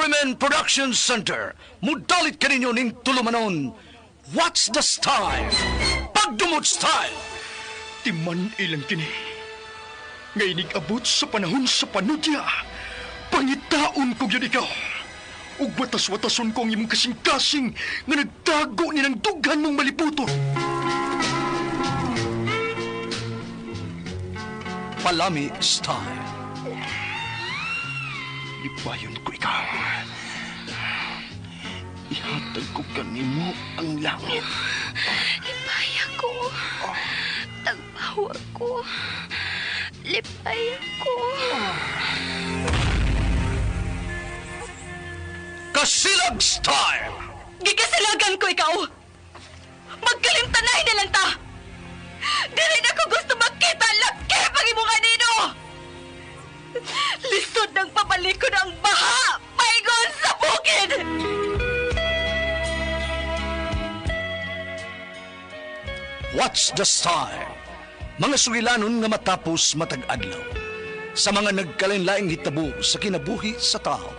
RMN Production Center, mudalit kaninyo ning tulumanon. What's the style? Pagdumot style! Timan ilang kini. Nga inig-abot sa panahon sa panudya, pangitaon ko yun ikaw. Ug watas-watason ko ang imong kasing-kasing nga nagtago ni ng dughan mong malibuton. Palami style. Lipayon ko ikaw. Ihatag ko kanimo ang langit. Lipay ako. Tagpawa ko. Lipay ako. Kasilag style! Gikasilagan ko ikaw. Magkalimtanay na lang ta. Dili na ko gusto makita ang laki pag imong anino. Lisod ng pabalikon ang baha. Paigon sa bukid. What's the style? Mga sugilanon nga matapos matag adlaw. Sa mga nagkalain-laing hitabo sa kinabuhi sa tao.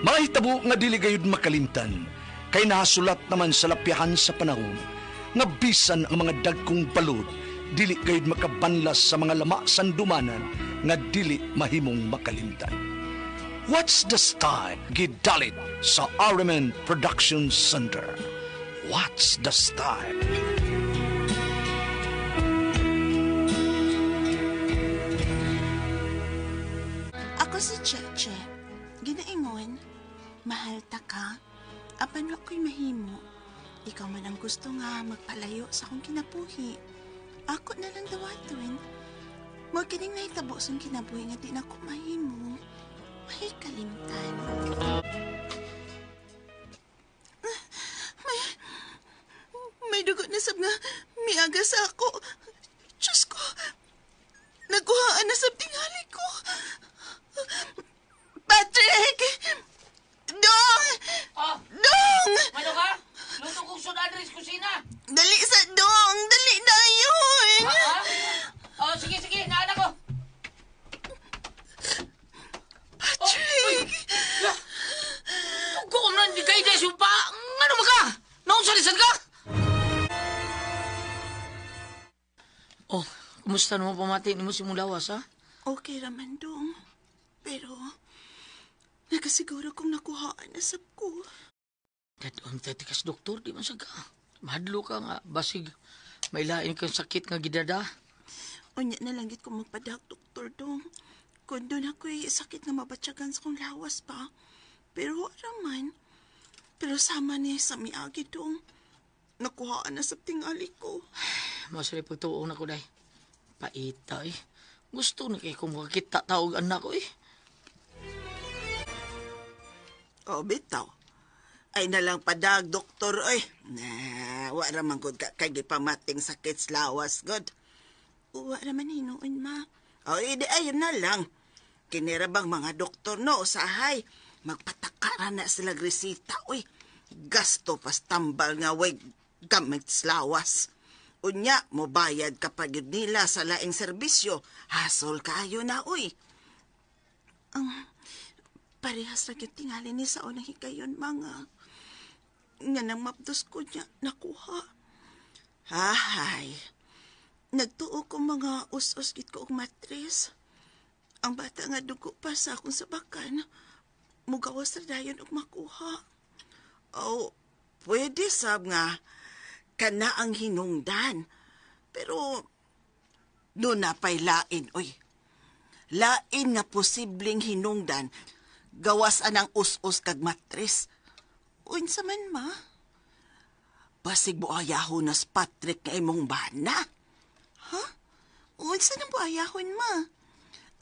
Mga hitabo nga dili gayud makalimtan, kay nahasulat naman sa lapyahan sa panahon, nga bisan ang mga dagkong balod, dili gayud makabanlas sa mga lama sandumanan nga dili mahimong makalimtan. What's the style? Gidalit sa RMN Production Center. What's the style? Ako si Cheche. Ginaingon, mahal ta ka. Apan wa ko'y mahimo. Ikaw man ang gusto nga magpalayo sa akong kinabuhi. Ako na lang dawaton. Mo kining nahitabo sa kinabuhi nga di na ko mahimo. Mahikalimtan. May dugo na sab nga miaga sa ako. Diyos ko. Nagkuhaan na sab tingali ko. Patrick! Dong! Oh, Dong! ano ka? Luto kong sudan rin kusina. Dali sa dong! Dali na yun! Ha? Oh, sige, sige. Naanak ko. Patrick! Tugo na, hindi kayo dahil sumpa. Ano ba ka? Naunsa ka? Oh, kumusta naman pamati ni mo si Mulawas, ha? Okay raman, dong. Pero, nakasiguro kong nakuhaan na sab ko. Dadong tatikas doktor, di man ka. Mahadlo ka nga, basig. May lain kang sakit nga gidada. Unya na lang gid ko magpadag, doktor, dong. Kung doon ako'y sakit nga mabatyagan sa kong lawas pa. Pero wala man. Pero sama niya sa miagi, dong. Nakuhaan na sa tingali ko. Masari pagtuo na ko, day. Paita, eh. Gusto na kay kong makakita taog anak ko, eh. O, bitaw. Ay nalang padag, doktor, oy. Na, wa ra man gud ka kay gipamating sakit sa lawas, god. Uwa raman hinuon, ma. O, idi ayon na lang. Kinira bang mga doktor no, usahay. Magpatakara na sila resita, oy. Gasto pas tambal nga way gamit sa lawas. Unya, mobayad ka pa gyud nila sa laing serbisyo. Hasol kayo na, oy. Parehas ra gyud tingali ni sa unang higayon, mga. Nga nang mapdos ko niya, nakuha. Ahay, Nagtuo ko mga us-us gid ko og matres. Ang bata nga dugo pa sa akong sabakan. Mugawas ra dayon og makuha. Oh, pwede sab nga kana ang hinungdan. Pero doon na pa'y lain, oy. Lain nga posibleng hinungdan gawas anang us-us kag matres. Unsa man, ma? Basig buayahon nas Patrick nga imong bana. Unsa nang buayahon, ma?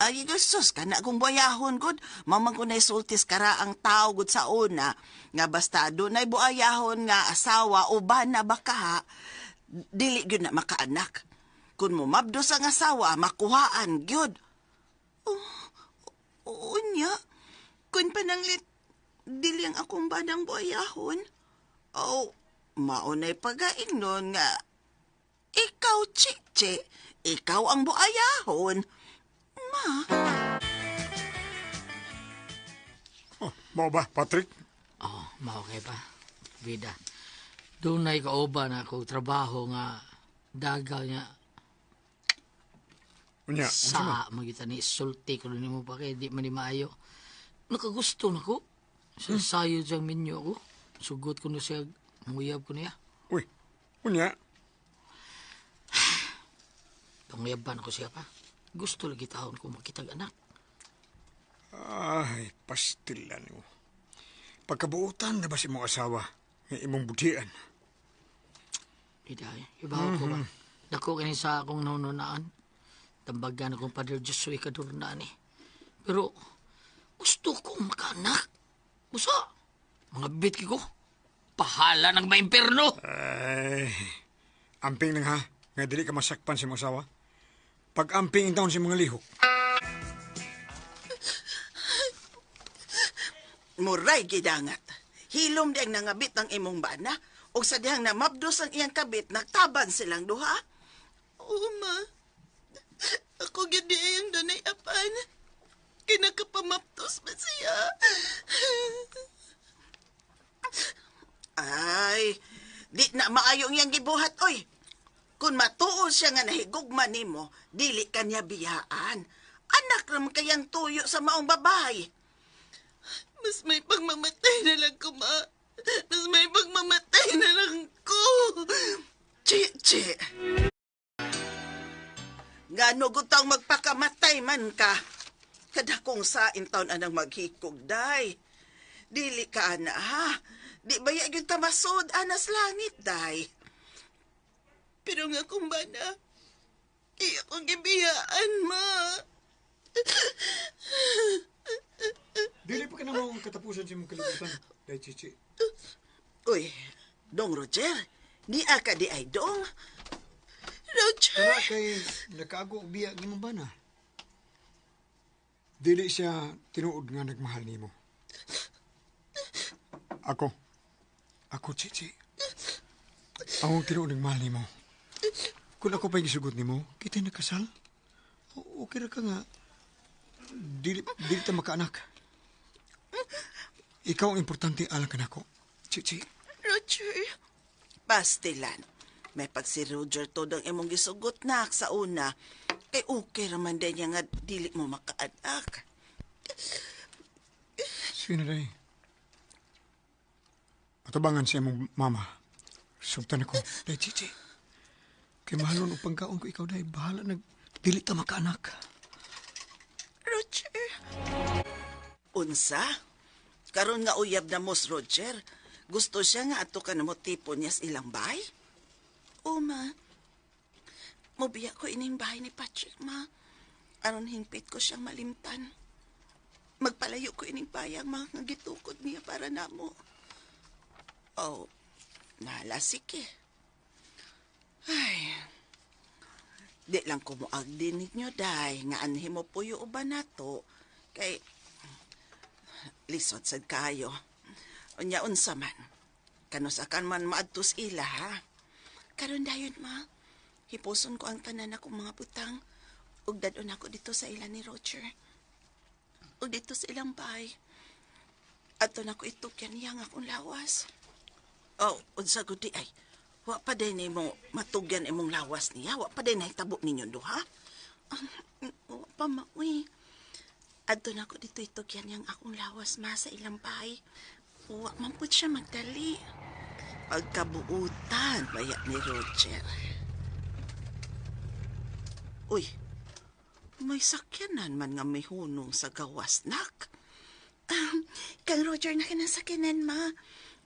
Ay, Jesus, kana kung buayahon, god. Mamang ko sultis kara ang tao, god, sa una. Nga basta dunay buayahon nga asawa o bana baka ha, dili gyud na makaanak. Kung mumabdos ang asawa, makuhaan gyud. Unya, kun pananglit, dili ang akong banang buayahon. Oh, maunay pagain nun nga. Ikaw, Chiche, ikaw ang buayahon. Ma, Mao ba, Patrick? Oh, mao kay pa. Bida. Dunay kauban ako trabaho nga dagaw niya Unya, unsa man? sa magita ni sulti ko nimo pa kay di man ni maayo. Nakagusto nako. Sa sayo siyang minyo ko. Sugot ko na siya, muyab ko niya. Uy, unya. Panguyaban ko siya pa. Gusto lagi taon ko makitag anak. Ay, pastilan mo. Pagkabuotan na ba si imong asawa nga imong budhian? Ida, ibaw ko ba? Dako kini sa akong naununaan. Tambagan akong Padre Josue kadurnaan eh. Pero gusto kong makaanak. Usa, mga bit ko. Pahala ng maimperno. Ay, amping lang ha, nga dili ka masakpan sa imong asawa. Pag amping taon sa mga lihok. Muray gidangat. Hilom di ang nangabit ang imong bana ug sa dihang namabdos ang iyang kabit nagtaban silang duha. Oo, ma. Ako gyud di ang dunay apan. Kinakapamaptos ba siya? Ay, di na maayo ang iyang gibuhat oy. Kung matuo siya nga nahigugma nimo, dili ka niya biyaan. Anak ra man kayang tuyo sa maong babae. Mas may pagmamatay na lang ko, ma. Mas may pagmamatay na lang ko. Chi, chi. Ngano gutang magpakamatay man ka. Kadakong sa taon anang maghikog, day. Dili ka ana, ha? Di ba gyud ta masud anas langit, day? Pero nga kung bana, iya kong gibiyaan, ma. Dili pa ka na mo katapusan sa imong kalibutan, Day Chichi. Uy, Dong Roger, di ka di ay dong. Roger! Tara kay nakaago og biya ng imong bana. Dili siya tinuod nga nagmahal nimo. Ako. Ako, Chichi. Ako ang tinuod nagmahal nimo. Kung ako pa'y gisugot nimo, kita nakasal. Okay ra ka nga. Dili, dili ta makaanak. Ikaw ang importante alang kanako. Chichi. Roger! Pastilan. May pag si Roger to ang imong gisugot nak sa una. Kay okay raman din niya nga dili mo makaanak. Sige na, day. Patabangan siya mong mama. Sultan ako. Day, Chichi. Kay mahalon og pangkaon ko ikaw, day. Bahala nag... Dili ta makaanak. Roger! Unsa? Karon nga uyab na mo si Roger. Gusto siya nga ato ka na mo tipo niya sa ilang bay? O, ma. Mubiya ko ining bahay ni Patrick, ma. Aron hingpit ko siyang malimtan. Magpalayo ko ining bayang mga nga gitukod niya para namo. Oh, nalasik eh. Ay, di lang ko moagdi ninyo, day. Nga anhi mo puyo uban nato. Kay, lisod sad kayo. Unya unsa man. Kanusakan man maadtos ila, ha? Karon dayon, ma. Hipuson ko ang tanan akong mga butang. Ug dad-on ako dito sa ila ni Roger. Ug dito sa ilang bahay. Adto na ko itukyan niya ang akong lawas. Oh, unsa gud di ay. Wa pa day nimo matugyan imong lawas niya. Wa pa day nahitabo ninyo duha. Wa pa, ma, uy. Adto na ko dito itugyan niyang akong lawas, ma, sa ilang bahay. Wa man pud siya magdali. Pagkabuutan, baya ni Roger. Uy, may sakyanan man nga may hunong sa gawas, nak. Kang Roger na kanang sakyanan, ma.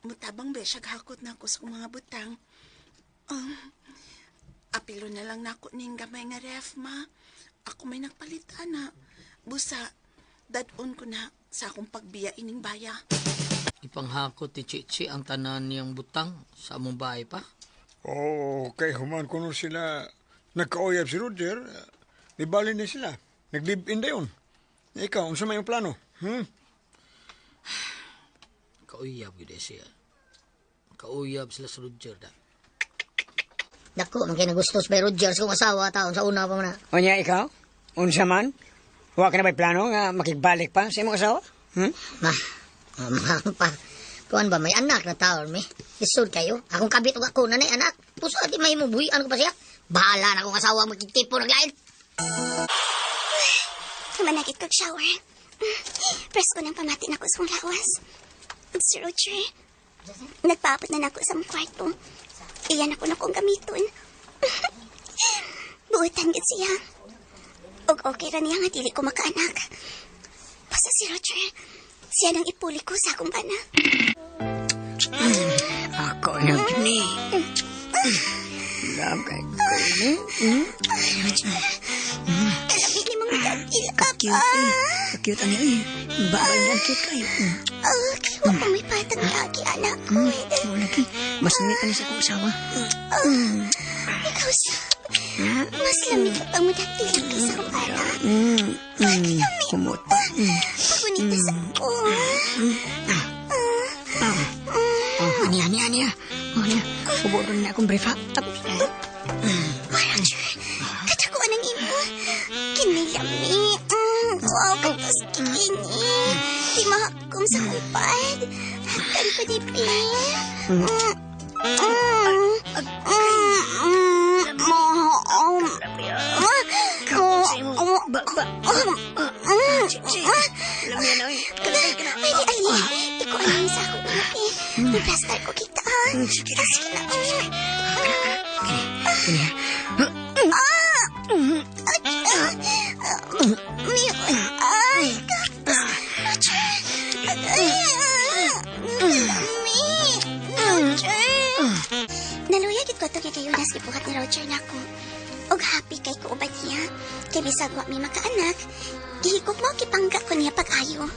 Mutabang be siya gahakot na ako sa akong mga butang. Apilo na lang nako ning gamay nga ref, ma. Ako may nagpalit, ana. Busa, dad-on ko na sa akong pagbiya ining baya. Ipanghakot ni Chichi ang tanan niyang butang sa among bahay pa. Oo, kay human kuno sila nagkauyab si Roger. Di bali na sila. Nag-live-in dayon. Ikaw, unsa may imong plano? Kauyab gyud eh siya. Kauyab sila sa Roger da. Dako, man kay nagustos by Rogers kung asawa taon sa una pa man na. Unya ikaw? Unsa man? Wa ka na ba'y plano nga makigbalik pa sa imong asawa? Ma, Pa, kuan ba, may anak na tao, mi. Lisod kayo. Akong kabit og ako na anak. Puso ati may mo buhian ko pa siya. Bahala na akong asawa magkitipo ng lain. Tumanagit kog shower. Presko ng pamati nako sa kong lawas. Ug si Roger, nagpaabot na nako sa mong kwarto. Iyan ako na kong gamiton. Buutan gid siya. Ug okay ra niya nga dili ko makaanak. Basta si Roger, siya nang ipuli ko sa akong bana. Ako na ni. Love kay ko ni. Kalami ni mong nagilap. Cute eh. Cute ani eh. Baal na cute kayo. Okay, wa pa may patang lagi, anak ko. Mo lagi. Mas nangit ani sa akong asawa. Ikaw sa mas lamig ka pang mudagtilak kaysa akong bana. Kumot pa. Pagunita sa ko. Oh, ani ani ani ah. Oh, ani. Ubo ron na akong brief ha. Roger, katakuan ang imo. Kinilami. Wow, katos kini. Di mahakom sa kupad. Hagkan ko di, pe. Ba ba. Chichi. Lami na oy. Kalay ka na. Ay, Ali, ikaw alam sa akong imo, pe. May-plastar ko kita, ha? Sige na. Sige na. Kini ha. Ay, kapos. Roger. Ay, lami. Roger. Naluya gid ko to kay kayo nas gibuhat ni Roger nako. Og happy kay ko uban niya. Kay bisag wa mi makaanak, gihigop mo kipangga ko niya pag-ayo.